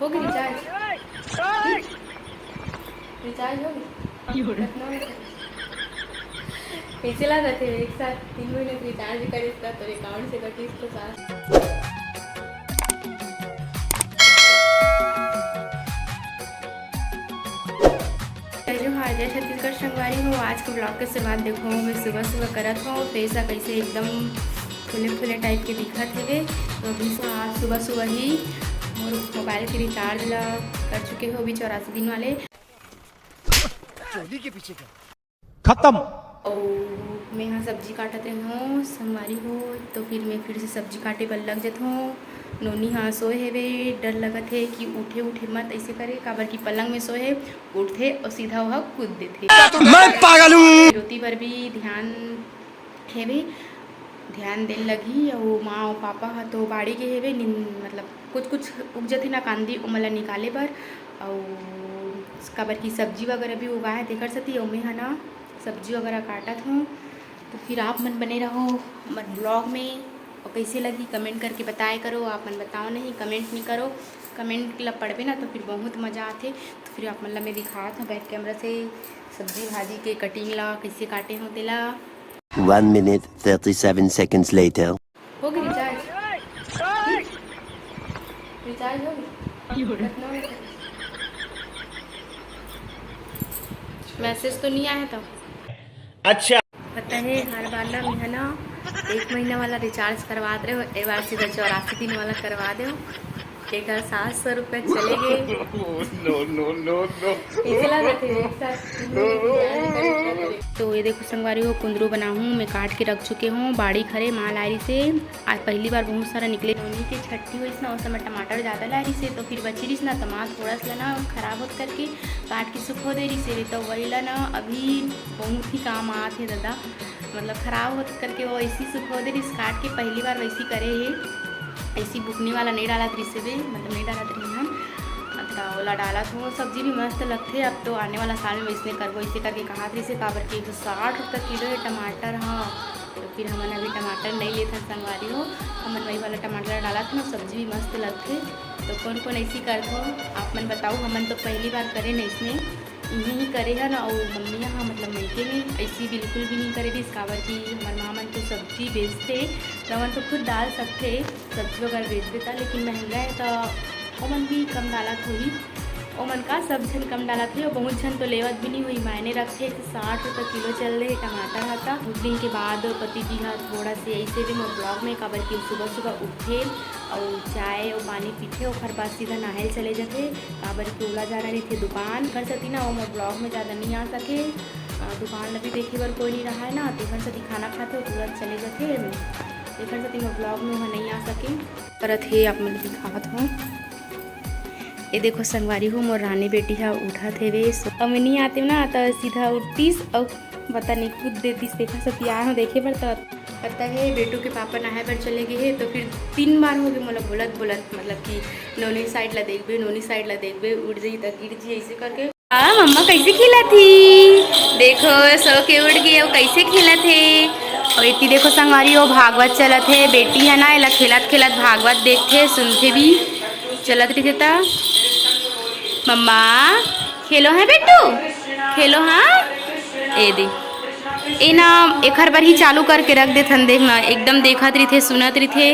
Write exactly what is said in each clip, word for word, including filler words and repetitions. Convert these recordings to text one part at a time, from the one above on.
हो गई recharge? Recharge हो गई? कतना हो गई? कइसे लागत हे, एक साथ तीन महीना के रिचार्ज करिस त तोर अकाउंट से कटिस त सास। हेलो, हाय, जय छत्तीसगढ़ संगवारी हो। आज के ब्लॉग के शुरुआत देखो, मैं सुबह सुबह करत हूँ, फेस ह कइसे एकदम फूले फूले टाइप के दिखत हेवे। तो अभी से आज सुबह सुबह ही मोर मोबाइल के रिचार्ज ला कर चुके हो अभी चौरासी दिन वाले। चोली के पीछे का खत्म। अउ मैं हा सब्जी काटत रहे हूँ संगवारी हो, तो फिर मैं फिर से सब्जी काटे बर लग जात हूँ। नोनी हा सोए हेवे, डर लगत हे कि उठे उठे मत ऐसे करे, काबर कि पलंग में सोए हे, उठथे अउ सीधा ओहा कूद देथे। मैं पागल हूँ। रोटी बर भी ध्यान हेवे, ध्यान देन लगही। अउ माँ अउ पापा ह तो बाड़ी गे हेवे, नींद मतलब कुछ कुछ उग जथे ना कांदी, ओमन ला निकाले बर। अउ काबर कि सब्जी वगैरह भी उगाए हे, तेकर सेती ओमे ह ना सब्जी वगैरह काटत हूँ। तो फिर आप मन बने रहो हमर ब्लॉग में, और कैसे लगी कमेंट करके बताए करो। आप मन बताओ नहीं, कमेंट नहीं करो, कमेंट ला पढ़बे ना तो फिर बहुत मज़ा आथे। तो फिर आप मन ला मैं दिखात हूँ बैक कैमरा से सब्जी भाजी के कटिंग ला कैसे काटे हो तेला। One minute, thirty-seven seconds later. हो गई रिचार्ज? रिचार्ज हो गई? कतना हो गई? मैसेज तो नहीं आया था। अच्छा। पता है, हर बार ना मैं ना एक महीना वाला रिचार्ज करवा दे रहे हो, ए बार सीधा चौरासी दिन वाला करवा दे हो। एक हजार सात सौ रुपये चले गए। No, no, no, no. इसे लगा था एक साथ तीन महीने की रिचार्ज करिस त तोर। तो ये देखो संगवारी हो, कुंदरू बनाहूँ मैं काट के रख चुके हूँ, बाड़ी खरे माँ लाए रहिसे। आज पहली बार बहुत सारा निकले। नोनी के छट्टी होइस ना, उस समय टमाटर ज़्यादा लाए रहिसे, तो फिर बची रहिस ना, तो माँ थोड़ा सा ना खराब होत करके काट के सुखो दे रहिसे, तो वही ला ना अभी बहुत ही काम आत हे दादा। मतलब खराब होत करके वो ऐसी सुखो दे रहिस काट के, पहली बार वैसी करे हे। ऐसी बुकनी वाला नहीं डालत रहिसे बे, मतलब नहीं डालत रही हम। अब तो ओला डालत हो, सब्जी भी मस्त लगथे। अब तो आने वाला साल में वैसने करबो, ऐसे करके कहात रहिसे, काबर कि एक सौ साठ रुपये किलो है टमाटर। हाँ, तो फिर हमन अभी टमाटर नहीं लेथन संगवारी हो, हमन वही वाला टमाटर डालत हन, सब्जी भी मस्त लगथे। तो कौन कौन ऐसी करथो, आप मन बताओ। हमन तो पहली बार करे नहीं इसने, इहें ही करे हन। अउ मम्मी यहाँ मतलब मइके में ऐसी बिल्कुल भी नहीं करे दिस, काबर कि हमर माँ मन तो सब्जी बेचथे, तो हमन तो खुद डाल सकथे, सब्जी वगैरह बेच देता, लेकिन महंगा है तो ओमन भी कम डालत होही। ओमन का सब झन कम डालत हे, अउ बहुत झन तो लेवत भी नहीं होही, मायने रखथे। एक सौ साठ रुपये किलो चल रहे टमाटर ह। त बहुत दिन के बाद पति जी ह थोड़ा से ऐसे भी मोर ब्लॉग में, काबर कि सुबह सुबह उठथे अउ चाय अउ पानी पीथे, ओखर बाद सीधा नहाए ल चले जथे, काबर कि ओला जाना रहिथे दुकान। एखर सेती ना वो मोर ब्लॉग में ज़्यादा नहीं आ सके। अ, दुकान ल भी देखे बर कोई नहीं रहा है ना, तेखर सेती खाना खाथे, तुरंत चले जथे। तेखर सेती मोर ब्लॉग में वहाँ नहीं आ सके। करत हे, आप मन दिखावत हूँ। ये देखो संगवारी हो, मोर रानी बेटी ह उठत हेवे। सो अब मैं नहीं आते ना, तो सीधा उठतीस अउ पता नहीं कूद देतीस। देखा सब आए हो देखे बर, तो पता है बेटू के पापा नहाए बर चले गए हैं, तो फिर तीन बार हो गए मोला बोलत बोलत, मतलब कि नोनी साइड ला देखबे, नोनी साइड ला देखबे, उठ जाई त गिर जी, ऐसे करके। हाँ मम्मा कैसे खेलत ही, देखो सो के उठ गए, वो कैसे खेलत हे। और इतनी देखो संगवारी हो, भागवत चलत हे, बेटी है ना, एला खेलत खेलत भागवत देखथे, सुनथे भी, चलत रहिथे त। मम्मा खेलो है बेटू, खेलो हाँ। ए दे, ए ना एखर बर ही चालू करके रख देथन, देख ना एकदम देखत रहिथे, सुनत रहिथे,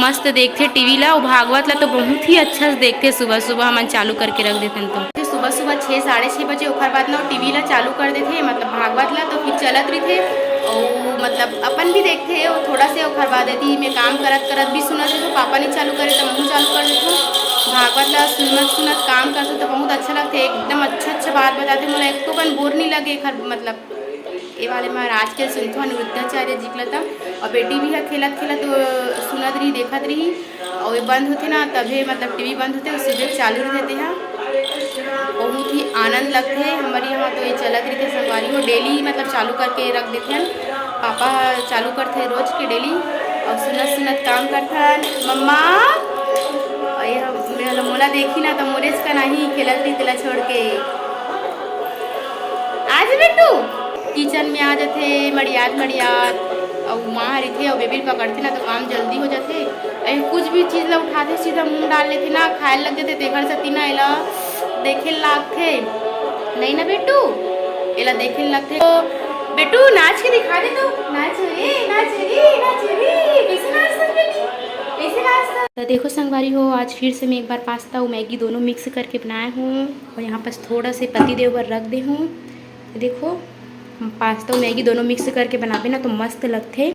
मस्त देखथे टीवी ला। अउ भागवत ला तो बहुत ही अच्छा से देखथे, सुबह सुबह हमन चालू करके रख देथन तो। सुबह सुबह छः साढ़े छः बजे ओखर बाद ना टीवी ला चालू कर देथे, मतलब भागवत ला, तो फिर चलत रहिथे। अउ मतलब अपन भी देखथे, अउ थोड़ा से ओखर बाद यदि मैं काम करत करत भी सुनत रहिथे, पापा नहीं चालू करे तो मैं चालू कर देथों। भागवत ला सुनत सुनत काम करथे तो बहुत अच्छा लगथे, एकदम अच्छा अच्छा बात बताथे, मोला एको कन बोर नहीं लगे। एखर मतलब ए वाले महाराज के सुनथों अनिरुद्धाचार्य जी के लता। और बेटी भी है खेलत खेलत, अ, सुनत रही, देखत रही, और ये बंद होथे ना, तभे मतलब टीवी बंद होथे, उसी देर चालू रहिथे तेहा। बहुत ही आनंद लगथे। हमारे यहाँ तो ये चलत रहिथे संगवारी हो, डेली मतलब चालू करके रख देथे। पापा चालू करथे रोज के डेली, और सुनत सुनत काम करथन। मम्मा, और ये हम, मोला देखी ना तो मोरेच का नहीं खेलत रही तेला छोड़ के। आज बेटू किचन में आ जाथे, मड़ियात मड़ियात, अउ माँ रहिथे अउ बेबी ल पकड़थे ना, तो काम जल्दी हो जाथे। ए, कुछ भी चीज ला उठाथे, सीधा मुंह डाल लेथे ना, खाए लग जाथे, तेखर सेती ना एला देखे लागथे, नहीं ना बेटू, एला देखे लागथे। तो बेटू, नाच के दिखा दे तो, नाच रे, नाच रे, नाच रे, कैसे नाचता बेटी, कैसे नाचता? तो देखो संगवारी हो, आज फिर से मैं एक बार पास्ता और मैगी दोनों मिक्स करके बनाया हूँ और यहाँ पास थोड़ा से पति देव बर रख दे हूँ। तो देखो, हम पास्ता और मैगी दोनों मिक्स करके बनाबे ना तो मस्त लगथे।